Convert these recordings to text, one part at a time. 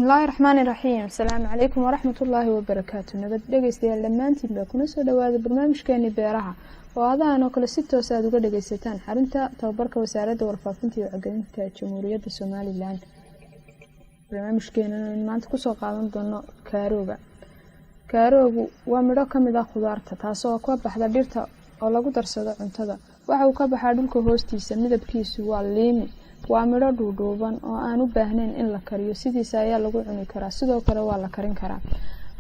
Bismillaahi raxmaani raxiim. Asalaamu calaykum waraxmatullaahi wabarakaatu. Nabad dhegeystayaal dhammaantiinba, kuna soo dhawaada barnaamijkeeni beeraha oo adahan oo kale si toos aad uga dhageysataan xarunta tababarka Wasaaradda Warfaafinta iyo Wacyigelinta Jamhuuriyadda Somaliland. Barnaamijkeenan aynu maanta kusoo qaadan doono kaarooga. Kaaroogu waa midho ka mid ah khudaarta, taasoo ka baxda dhirta oo lagu darsado cuntada. Waxa uu ka baxaa dhulka hoostiisa. Midabkiisu waa liimi. Waa midho dhuudhuuban oo aan u baahnayn in la kariyo, sidiisa ayaa lagu cuni karaa. Sidoo kale waa la karin karaa.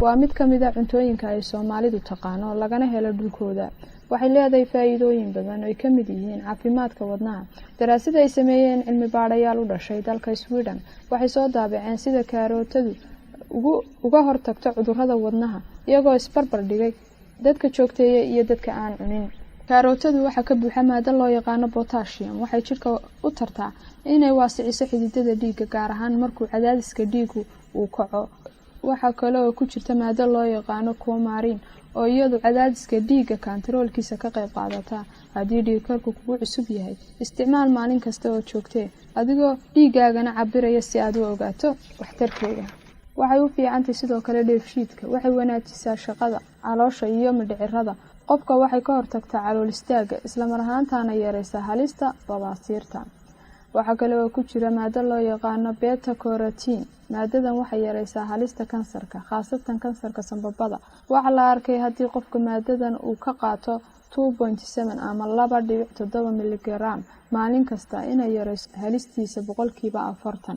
Waa mid ka mid a cuntooyinka ay Soomaalidu taqaano, lagana helo dhulkooda. Waxay leedahay faa-iidooyin badan oo ay ka mid yihiin caafimaadka wadnaha. Daraasad ay sameeyeen cilmi baadhayaal u dhashay dalka Sweden waxay soo daabaceen sida karootadu uga hortagto cudurrada wadnaha, iyagoo isbarbar dhigay dadka joogteeya iyo dadka aan cunin. Karootadu waxaa ka buuxa maado loo yaqaano potassium. Waxay jidhka u tartaa inay waasiciso xididada dhiigga, gaar ahaan markuu cadaadiska dhiigu uu kaco. Waxaa kale oo ku jirta maado loo yaqaano coumarin, oo iyadu cadaadiska dhiigga kantaroolkiisa ka qayb qaadata. Haddii dhiigkarku kugu cusub yahay, isticmaal maalin kasta oo joogtee, adigoo dhiiggaagana cabiraya si aad u ogaato waxtarkeeda. Waxay u fiicantahay sidoo kale dheefshiidka. Waxay wanaajisaa shaqada caloosha iyo mindhicirada qofka. Waxay ka hortagtaa calool istaaga, islamar ahaantaana yareysaa halista babaasiirta. Waxaa kale oo ku jira maado loo yaqaano beta carotene. Maadadan waxay yareysaa halista kansarka, khaasatan kansarka sanbabada. Waxaa la arkay haddii qofka maadadan uu ka qaato 2.7 ama 2.7 miligram maalin kasta, inay yareyso halistiisa 40%,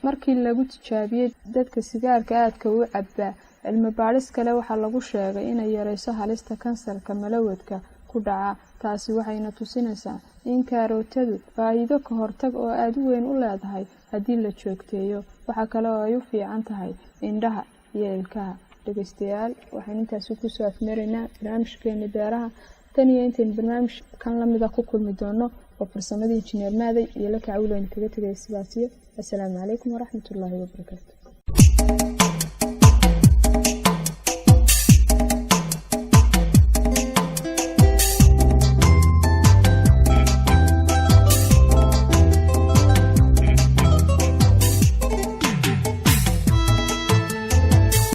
markii lagu tijaabiyey dadka sigaarka aadka u cabaa. Cilmi baadhis kale waxaa lagu sheegay inay yareyso halista kansarka malawadka ku dhaca. Taasi waxayna tusinaysaa in karootadu faa'iido ka hortag oo aada u weyn u leedahay haddii la joogteeyo. Waxaa kale oo ay u fiican tahay indhaha iyo ilkaha. Dhegeystayaal, waxaynu intaasi kusoo afmaraynaa barnaamijkeeni beeraha. Tan iyo intaynu barnaamij kan lamida ku kulmi doono, oo farsamadii Injineer Maaday iyo la kacawileynu kaga tegay sidaasiyo assalaamu calaykum waraxmatullaahi wabarakaatu.